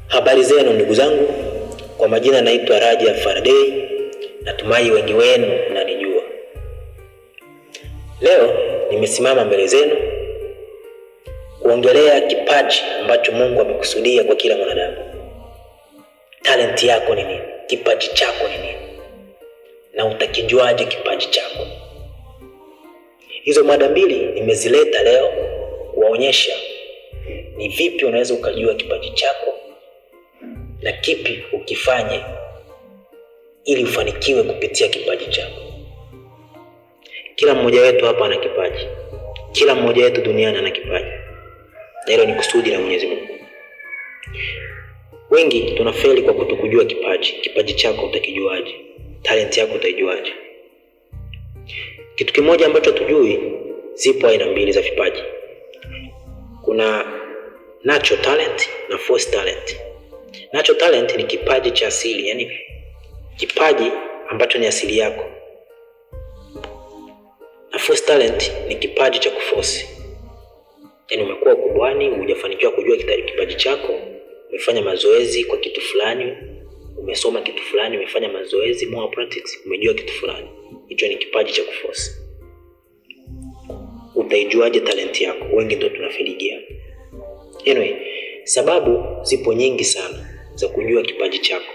Habari zenu ndugu zangu, kwa majina naitwa Raja Faraday, natumai wengi wenu mnanijua. Leo nimesimama mbele zenu kuongelea kipaji ambacho Mungu amekusudia kwa kila mwanadamu. Talenti yako ni nini? Kipaji chako ni nini? Na utakijuaje kipaji chako? Hizo mada mbili nimezileta leo kuwaonyesha ni vipi unaweza ukajua kipaji chako na kipi ukifanye ili ufanikiwe kupitia kipaji chako. Kila mmoja wetu hapa ana kipaji, kila mmoja wetu duniani ana kipaji, na hilo ni kusudi la Mwenyezi Mungu. Wengi tunafeli kwa kutokujua kipaji. Kipaji chako utakijuaje? Talenti yako utaijuaje? Kitu kimoja ambacho hatujui, zipo aina mbili za vipaji. Kuna natural talent na forced talent. Natural talent ni kipaji cha asili, yani kipaji ambacho ni asili yako, na forced talent ni kipaji cha kuforce. Yani umekuwa ukubwani, hujafanikiwa kujua kipaji chako, umefanya mazoezi kwa kitu fulani, umesoma kitu fulani, umefanya mazoezi more practice, umejua kitu fulani, hicho ni kipaji cha kuforce. Utaijuaje talenti yako? Wengi ndio tunafeligia. Anyway, sababu zipo nyingi sana za kujua kipaji chako.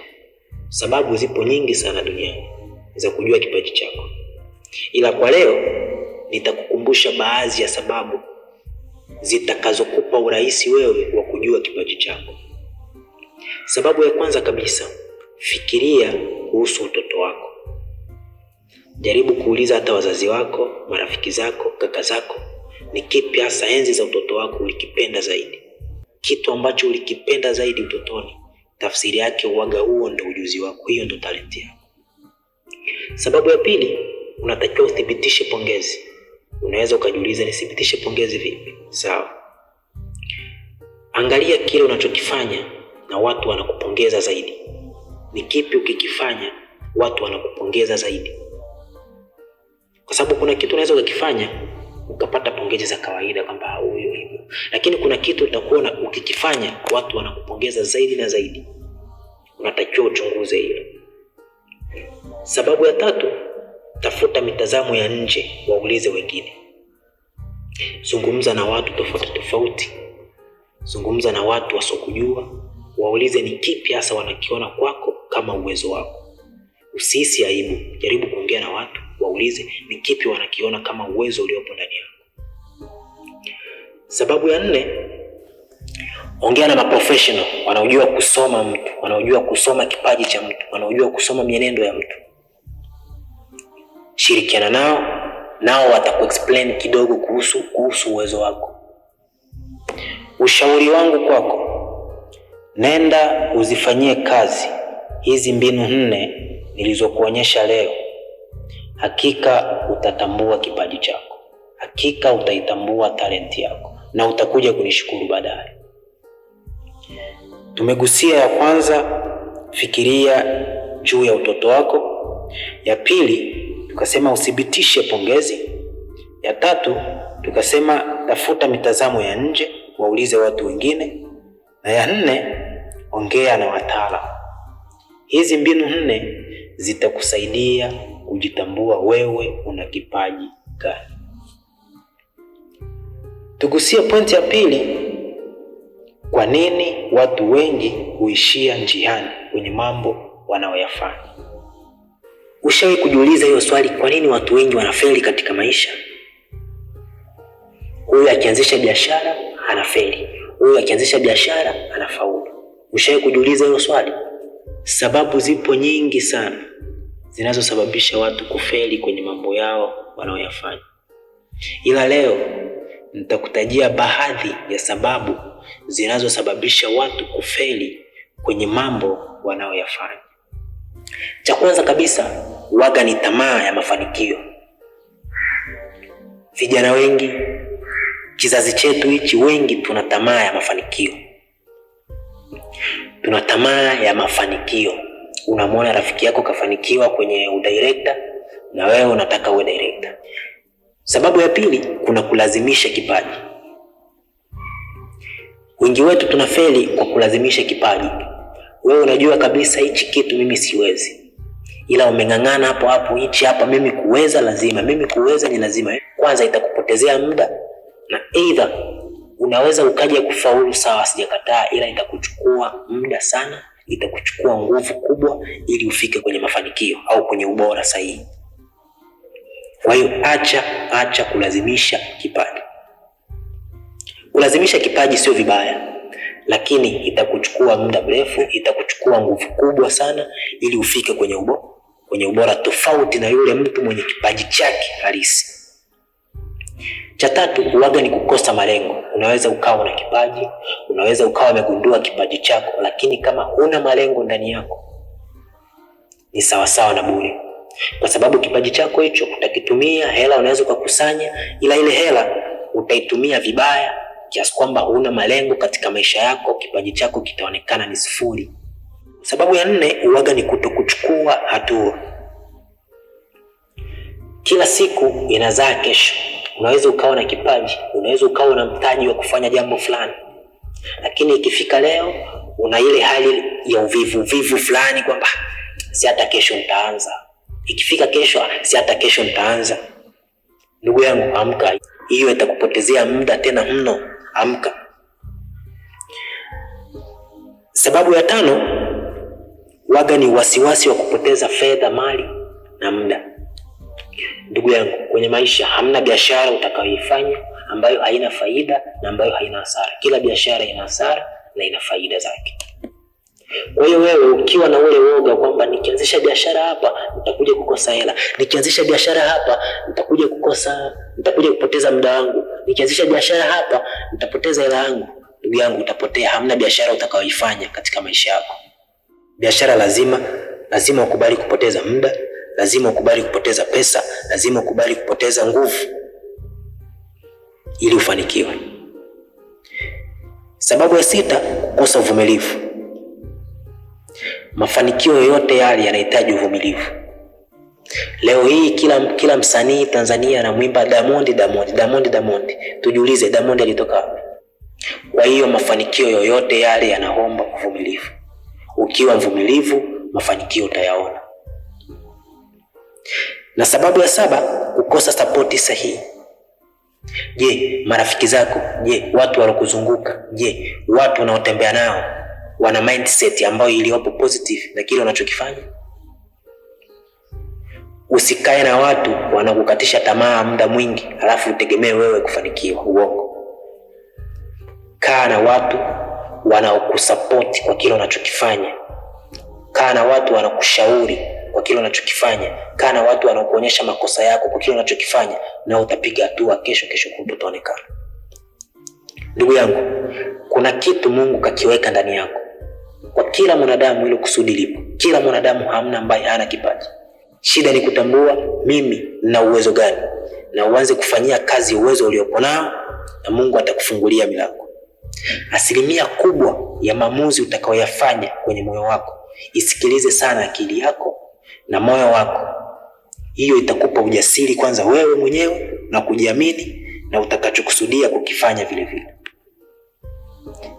Sababu zipo nyingi sana duniani za kujua kipaji chako, ila kwa leo nitakukumbusha baadhi ya sababu zitakazokupa urahisi wewe wa kujua kipaji chako. Sababu ya kwanza kabisa, fikiria kuhusu utoto wako. Jaribu kuuliza hata wazazi wako, marafiki zako, kaka zako, ni kipi hasa enzi za utoto wako ulikipenda zaidi? Kitu ambacho ulikipenda zaidi utotoni, tafsiri yake uwaga, huo ndo ujuzi wako, hiyo ndo talenti yako. Sababu ya pili, unatakiwa uthibitishe pongezi. Unaweza ukajiuliza, nithibitishe pongezi vipi? Sawa, angalia kile unachokifanya na watu wanakupongeza zaidi. Ni kipi ukikifanya watu wanakupongeza zaidi? Kwa sababu kuna kitu unaweza ukakifanya ukapata pongezi za kawaida kwamba huyo hivyo, lakini kuna kitu utakuona ukikifanya watu wanakupongeza zaidi na zaidi. Unatakiwa uchunguze hilo. Sababu ya tatu, tafuta mitazamo ya nje, waulize wengine. Zungumza na watu tofauti tofauti, zungumza na watu wasiokujua, waulize ni kipi hasa wanakiona kwako kama uwezo wako. Usihisi aibu, jaribu kuongea na watu, waulize ni kipi wanakiona kama uwezo uliopo ndani yako. Sababu ya nne, ongea na maprofessional wanaojua kusoma mtu, wanaojua kusoma kipaji cha mtu, wanaojua kusoma mienendo ya mtu. Shirikiana nao, nao watakuexplain kidogo kuhusu uwezo wako. Ushauri wangu kwako, nenda uzifanyie kazi hizi mbinu nne nilizokuonyesha leo. Hakika utatambua kipaji chako, hakika utaitambua talenti yako na utakuja kunishukuru baadaye. Tumegusia ya kwanza, fikiria juu ya utoto wako. Ya pili tukasema uthibitishe pongezi. Ya tatu tukasema tafuta mitazamo ya nje, waulize watu wengine, na ya nne ongea na wataalamu. Hizi mbinu nne zitakusaidia kujitambua wewe una kipaji gani. Tugusie pointi ya pili, kwa nini watu wengi huishia njiani kwenye mambo wanaoyafanya? Ushawahi kujiuliza hiyo swali, kwa nini watu wengi wanafeli katika maisha? Huyu akianzisha biashara anafeli, huyu akianzisha biashara anafaulu. Ushawahi kujiuliza hiyo swali? Sababu zipo nyingi sana zinazosababisha watu kufeli kwenye mambo yao wanaoyafanya, ila leo nitakutajia baadhi ya sababu zinazosababisha watu kufeli kwenye mambo wanaoyafanya. Cha kwanza kabisa, waga ni tamaa ya mafanikio. Vijana wengi, kizazi chetu hichi, wengi tuna tamaa ya mafanikio, tuna tamaa ya mafanikio. Unamwona rafiki yako kafanikiwa kwenye udirector na wewe unataka uwe director. Sababu ya pili, kuna kulazimisha kipaji. Wengi wetu tunafeli kwa kulazimisha kipaji. Wewe unajua kabisa hichi kitu mimi siwezi, ila umeng'ang'ana hapo hapo, hichi hapa mimi kuweza lazima, mimi kuweza ni lazima. Kwanza itakupotezea muda, na either unaweza ukaja kufaulu, sawa, sijakataa, ila itakuchukua muda sana, itakuchukua nguvu kubwa ili ufike kwenye mafanikio au kwenye ubora sahihi. Kwa hiyo acha kulazimisha kipaji. Kulazimisha kipaji sio vibaya, lakini itakuchukua muda mrefu, itakuchukua nguvu kubwa sana ili ufike kwenye ubora tofauti na yule mtu mwenye kipaji chake halisi. Cha tatu, huwaga ni kukosa malengo. Unaweza ukawa na kipaji, unaweza ukawa umegundua kipaji chako, lakini kama huna malengo ndani yako ni sawasawa na bure, kwa sababu kipaji chako hicho utakitumia, hela unaweza ukakusanya, ila ile hela utaitumia vibaya kiasi kwamba huna malengo katika maisha yako, kipaji chako kitaonekana ni sifuri. Sababu ya nne huwaga ni kutokuchukua hatua. Kila siku inazaa kesho. Unaweza ukawa na kipaji, unaweza ukawa na mtaji wa kufanya jambo fulani, lakini ikifika leo una ile hali ya uvivu uvivu fulani kwamba si hata kesho nitaanza. Ikifika kesho, si hata kesho nitaanza. Ndugu yangu, amka. Hiyo itakupotezea muda tena mno. Amka. Sababu ya tano waga ni wasiwasi wa kupoteza fedha, mali na muda. Ndugu yangu, kwenye maisha hamna biashara utakayoifanya ambayo haina faida na ambayo haina hasara. Kila biashara ina hasara na ina faida zake. Kwa hiyo wewe ukiwa na ule woga kwamba nikianzisha biashara hapa nitakuja kukosa hela, nikianzisha biashara hapa nitakuja kukosa, nitakuja kupoteza muda wangu, nikianzisha biashara hapa nitapoteza hela yangu, ndugu yangu, utapotea. Hamna biashara utakayoifanya katika maisha yako. Biashara lazima ukubali kupoteza muda, lazima ukubali kupoteza pesa, lazima ukubali kupoteza nguvu ili ufanikiwe. Sababu ya sita, kukosa uvumilivu. Mafanikio yoyote yale yanahitaji uvumilivu. Leo hii kila msanii Tanzania anamwimba Diamond, Diamond, Diamond, Diamond. Tujiulize, Diamond alitoka wapi? Kwa hiyo mafanikio yoyote yale yanaomba uvumilivu. Ukiwa mvumilivu, mafanikio utayaona. Na sababu ya saba, kukosa sapoti sahihi. Je, marafiki zako? Je, watu walokuzunguka? Je, watu unaotembea nao wana mindset ambayo iliyopo positive na kile unachokifanya? Usikae na watu wanakukatisha tamaa muda mwingi alafu utegemee wewe kufanikiwa. Uongo. Kaa na watu wanaokusupport kwa kile unachokifanya. Kaa na watu wanakushauri kwa kile unachokifanya. Kaa na watu wanaokuonyesha makosa yako kwa kile unachokifanya, na utapiga hatua. Kesho kesho kutwa utaonekana. Ndugu yangu, kuna kitu Mungu kakiweka ndani yako. Kwa kila mwanadamu hilo kusudi lipo. Kila mwanadamu, hamna ambaye hana kipaji. Shida ni kutambua mimi nina uwezo gani, na uanze kufanyia kazi uwezo uliopo nao, na Mungu atakufungulia milango. Asilimia kubwa ya maamuzi utakayoyafanya kwenye moyo wako, isikilize sana akili yako na moyo wako. Hiyo itakupa ujasiri kwanza wewe mwenyewe na kujiamini na utakachokusudia kukifanya vile vile.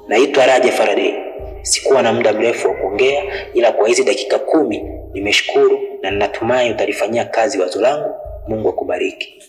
Naitwa Raja Faraday. Sikuwa na muda mrefu wa kuongea, ila kwa hizi dakika 10 nimeshukuru na ninatumai utalifanyia kazi wazo langu. Mungu akubariki.